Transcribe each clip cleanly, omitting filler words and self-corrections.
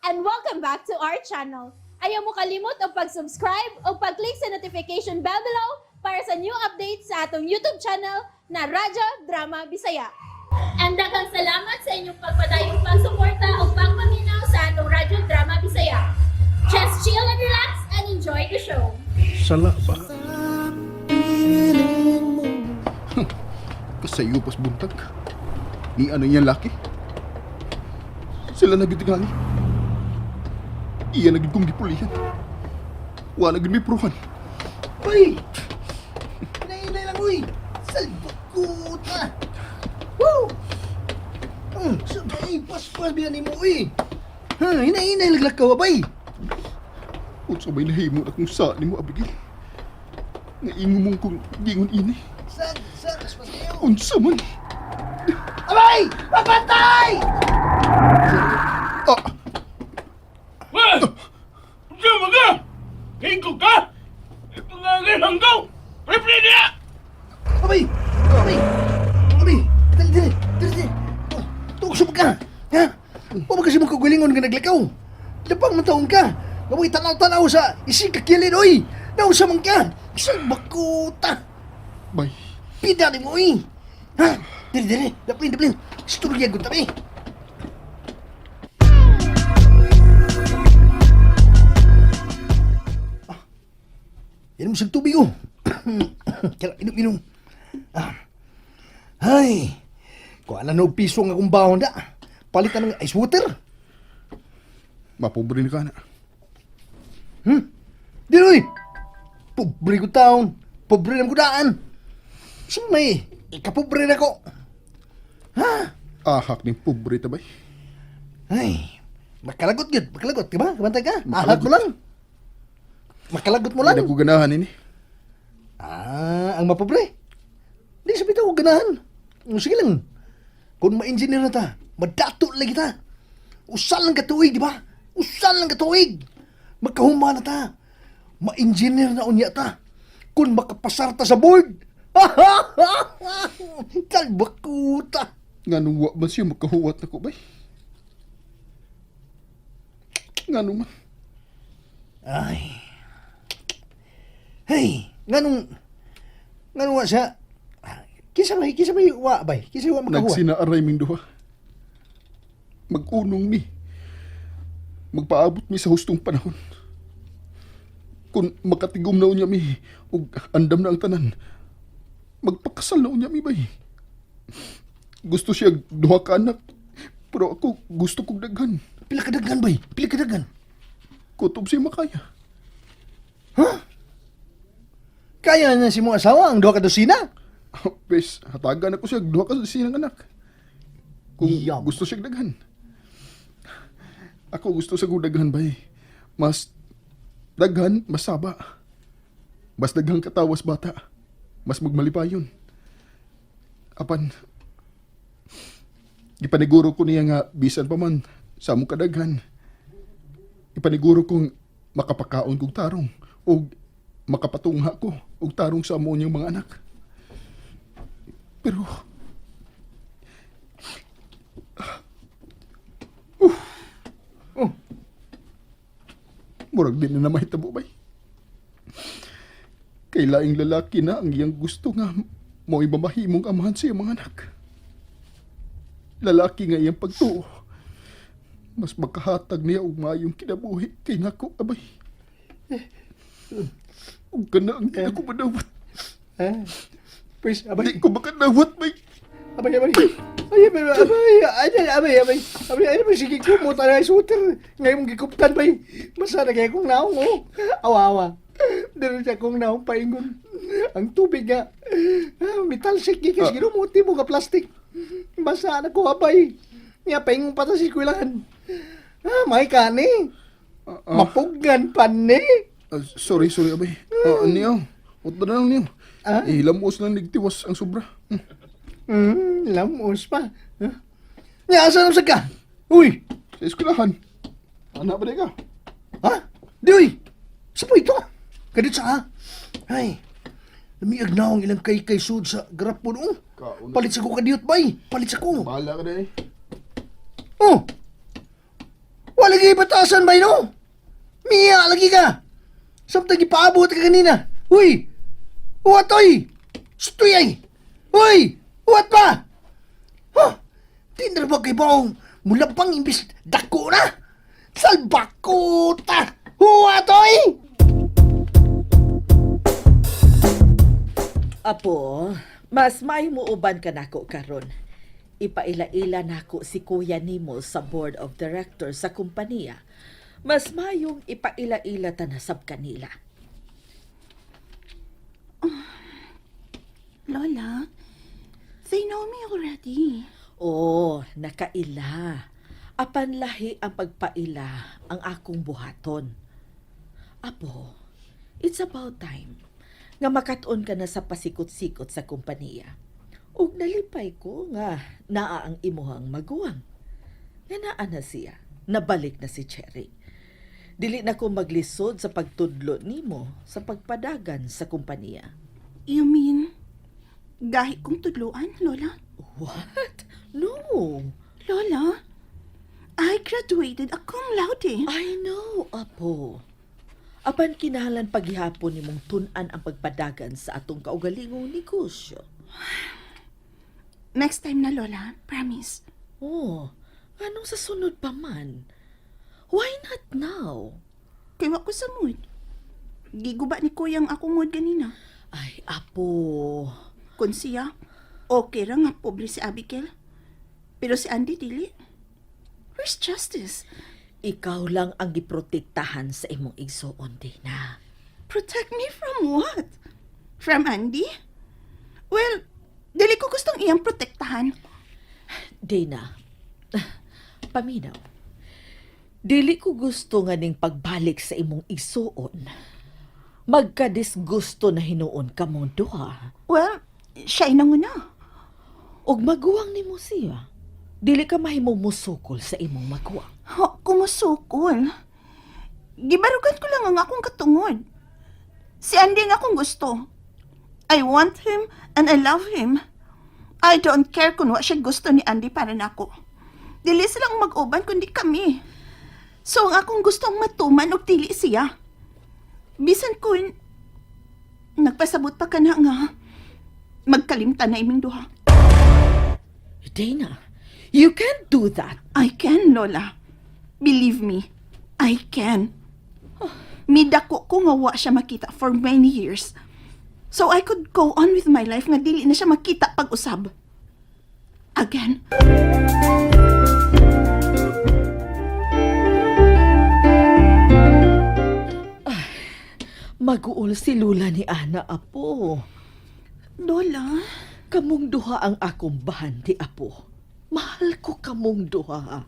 And welcome back to our channel. Ayaw mo kalimot og pag-subscribe o pag-click sa notification bell below para sa new updates sa atong YouTube channel na Radyo Drama Bisaya. And daghang salamat sa inyong pagpadayong pagsuporta o pagpaminaw sa atong Radyo Drama Bisaya. Just chill and relax and enjoy the show. Sala ba? Kasayo pas buntag. Ni ano niya laki? Sila na gid tingali. Iya na gid kong gipulihan. Wa na gid may pruhan. Uy! Hinay-hinay lang, uy! Salbakuta! Woo! Sabay, paspas biyan ni mo, uy! Ha, hinay-hinay laglakaw, abay! Unsa may nahimo na kung sa nimo, Abigail? Nga imo mong kung gingon ini. Saan, saan, paspas kayo? Unsa man? Abay! Papatay! Ah, Weh! Unsa man ka? Hingko ka? Ipangangin hanggaw! Prepare niya! Abay! Abay! Abay! Dali, dali! Dali, dali! Oh, Tugsub ka! Ha? Huwag kasi mong kagulingon nga naglakaw! Lapang mataon ka! Gamoy tanaw-tanaw sa isig kakilid, uy! Nausa man ka! Salbakuta! Bay. Pida ni mo, uy! Ha? Dali, dali! Daplin, daplin! Istorya ko tabi! Ah, inom sa tubig, oh! Kaya inom, inom. Ah. Ay! Kuha na no piso nga akong bahon da. Palitan ng ice water. Mapobre ni ka na. Di, uy! Pobre ko taon. Pobre na ko daan. Sumay, ikapobre na ko. Ha? Ahak ning pobre ta bay. Ay, makalagot yun. Makalagot, di ba? Kabantay ka? Ahag Makalagot. mo lang. Makalagot mo lang. Hindi na ko ganahan ini. Ah, ang mapobre. Di sa bitaw ko ganahan. Sige lang. Kung ma-engineer na ta, madato lagi ta. Usal lang katuig, di ba? Usal lang katuig. Magkahuma na ta. Ma-engineer na unya ta. Kung makapasar ta sa board. Kalbakuta. Nganong wa man siya makahuwat nako bay. Ngano man? Ay. Hey, nganong wa siya? Ah, kinsa may wa bay? Kinsa wa makahuwa? Nagsinaaray ming duha. Mag-unong mi. Magpaabot mi sa hustong panahon. Kung makatigom na unya mi, ug andam na ang tanan, magpakasal na unya mi bay. Gusto siya duha ka anak, pero ako gusto kong daghan. Pila ka daghan bay? Pila ka daghan? Kutob siya makaya. Kaya na si mong asawa ang duha ka dosina. Pes, hatagan ako siya duha ka sinang anak. Kung Yum. gusto siya daghan. Ako gusto sa kong daghan bay. Mas daghan, mas saba. Mas daghang katawas bata. Mas magmalipayon. Apan, gipaniguro ko niya nga bisan pa man sa among kadaghan. Ipaniguro kong makapakaon kog tarong o makapatungha ko og tarong sa amo niyang mga anak. Pero Oh, murag di na na mahitabo bay. Kay laing lalaki na ang iyang gusto nga mo'y mamahimong amahan sa iyang mga anak. Lalaki nga iyang pagtuo. Mas makahatag niya og maayong kinabuhi kay nako abay. Ug kana ang di ako madawat. eh. Pwes, abay. Di ko makadawat bay. Abay, abay. Ay, abay, abay. Ay, ay, abay, abay. Abay, ay, abay, sige ko mo tayo suter. Ngayon mong gikuptan, bay. Masana kaya kong naong, oh. Awa, awa. Dito siya kong naong paingon. Ang tubig nga. Ah, metal shake, gikas, ginumuti mo ka plastic. Basa na ko, abay. Nga, paingon pa ta sa eskwelahan. Ah, may kani. Ah, ah. Mapugan pa ni. Ah, sorry, sorry abay. Ah, niyo. Utda na lang niyo. Ah? Ihilamos lang nigtiwas ang sobra. Lamos pa. Huh? Nga, asa na ka? Uy! Sa eskwelahan. Anak ba di ka? Ha? Di, uy! Sa po ito? Kadit sa ha? Ay, lamiag na akong ilang kay kay sud sa garapon, oh. Kaon. Palit sa ko kadiyot, bay. Palit sa ko. Bahala ka na eh. Oh! Wala lagi! kay batasan bay, no? Miya lagi ka. Samtang gipaabot ka kanina. Uy! Uwat oy! Stoy ay! Uy! Uwat pa! Huh? Di na ba kay baong mulabang imbis dako na? Salbakota! Huwat oy! Apo, mas maayo mo uban ka nako karon. Ipaila-ila nako si kuya nimo sa board of directors sa kumpanya. Mas mayong ipaila-ila tanasab kanila. Lola, they know me already. Oo, nakaila. Apan lahi ang pagpaila ang akong buhaton. Apo, it's about time nga makat-on ka na sa pasikot-sikot sa kumpanya. Ug nalipay ko nga naa ang imuhang maguwang. Nga naa na siya, nabalik na si Cherry. Dili na ko maglisod sa pagtudlo nimo sa pagpadagan sa kumpanya. You mean, gahi kong tudluan, Lola? What? No. Lola, I graduated a cum laude. I know, Apo. Apan kinahanglan paghihapon nimong tun-an ang pagpadagan sa atong kaugalingong negosyo. Next time na, Lola. Promise. Oh, anong sa sunod pa man? Why not now? Kay wa ko sa mood. Giguba ni Kuya ang akong mood ganina. Ay, Apo. Kung siya, okay ra nga pobre si Abigail. Pero si Andy dili. Where's justice? Ikaw lang ang giprotektahan sa imong igsoon, Dina. Protect me from what? From Andy? Well, dili ko gustong iyang protektahan. Dana, paminaw. Dili ko gusto nga ning pagbalik sa imong igsuon. Magkadisgusto na hinuon kamong duha. Well, siya inanguna. Og maguwang nimo siya. Dili ka mahimong musukol sa imong maguwang. Ha, kumusukol. Gibarugan ko lang ang akong katungod. Si Andy ang akong gusto. I want him and I love him. I don't care kung wa siya gusto ni Andy para nako. Dili silang mag-uban kundi kami. So ang akong gusto ang matuman og dili siya. Bisan kun nagpasabot pa ka na nga magkalimtan na iming duha. Dana, you can't do that. I can, Lola. Believe me, I can. Midako ko nga wa siya makita for many years. So I could go on with my life nga dili na siya makita pag-usab. Again. Maguol si Lula ni Ana, apo. Lola, Kamong duha ang akong bahandi, apo. Mahal ko kamong duha.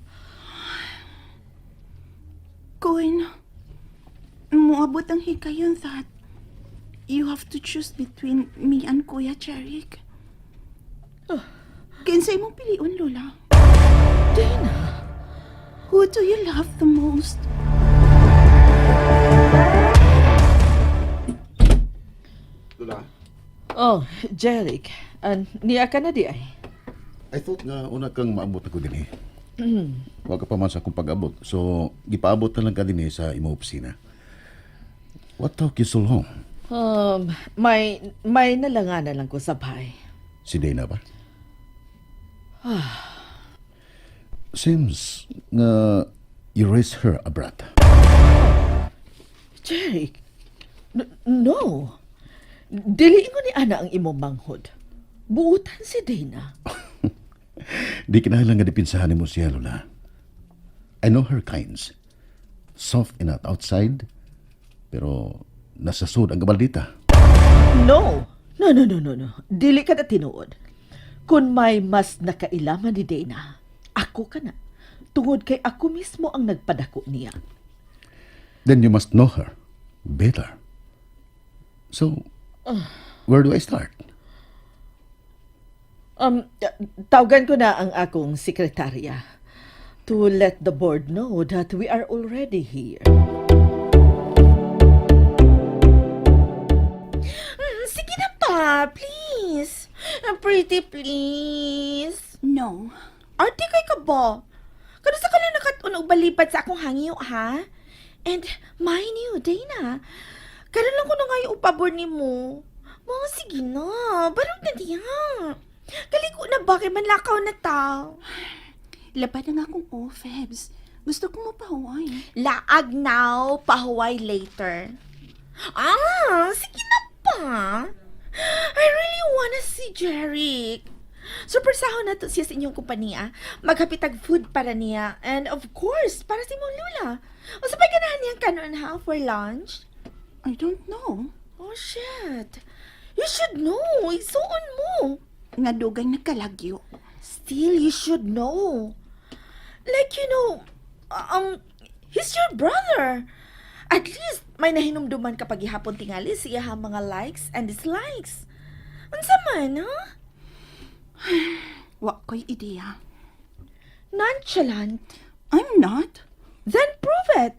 Kun, muabot ang hikayon that you have to choose between me and Kuya Jeric. Kinsay mong piliun, Lola? Dana, Who do you love the most? Lola, Oh, Jeric, an niya ka na di ay. I thought nga una kang maabot ako din eh. Wa ka pa man sa akong pag-abot. So, gipaabot na lang ka din eh sa imong opisina. What took you so long? May nalanganan lang ko sa bahay. Si Dana ba? Seems nga you raised her a brat. Jeric, no. Dili ko ni Ana ang imong manghod. Buutan si Dana. Di kinahanglan nga dipinsahan mo siya, Lola. I know her kinds. Soft enough outside, pero nasa sud ang gabaldita. No. No, no, no, no, no. Dili ka na tinuod. Kung may mas nakailaman ni Dana, ako ka na. Tungod kay ako mismo ang nagpadako niya. Then you must know her better. So, where do I start? Tawagan ko na ang akong sekretarya to let the board know that we are already here. Sige na pa, please. Pretty please. No. Arte kay ka ba? Kano sa kala nakat og balibad sa akong hangyo, ha? And mind you, Dana, karon lang ko na ngayon pabor nimo. Mga sige na, barog na diya. Kaliko na ba kay manlakaw na ta? Lapad ang akong OFEBS. Gusto ko mo pahuway. Laag now, pahuway later. Ah, sige na pa. I really wanna see Jeric. Surpresahon na to siya sa inyong kumpanya. Maghapitag food para niya. And of course, para sa imong lula. Unsa pa ganahan niyang kanon ha for lunch? I don't know. Oh shit. You should know. Isuon mo. Nga dugay nagkalagyo. Still, you should know. Like, he's your brother. At least, may nahinumduman kapag ihapon tingali siya ha mga likes and dislikes. Unsa man, ha? Wa ko'y ideya. Nonchalant. I'm not. Then prove it.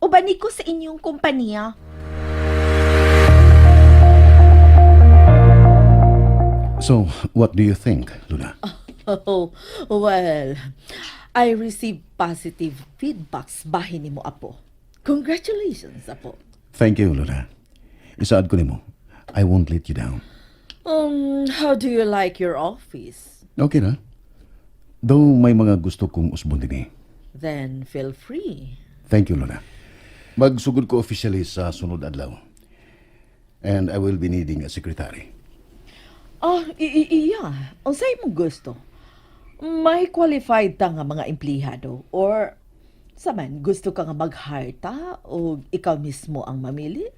Ubani ko sa inyong kumpanya. So, what do you think, Luna? Oh, well, I received positive feedbacks bahin nimo, Apo. Congratulations, Apo. Thank you, Luna. Isaad ko nimo, I won't let you down. How do you like your office? Okay na. Though may mga gusto kong usbon din eh. Then feel free. Thank you, Lola. Magsugod ko officially sa sunod adlaw. And I will be needing a secretary. Oh, iya. Unsay imong gusto? May qualified ta nga mga empleyado or saman gusto ka nga mag-hire ta o ikaw mismo ang mamili?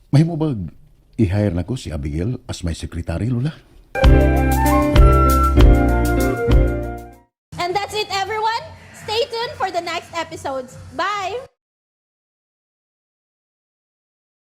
Mahimo bag i-hire na ko si Abigail as my secretary, Lola? And that's it, everyone. Stay tuned for the next episodes. Bye!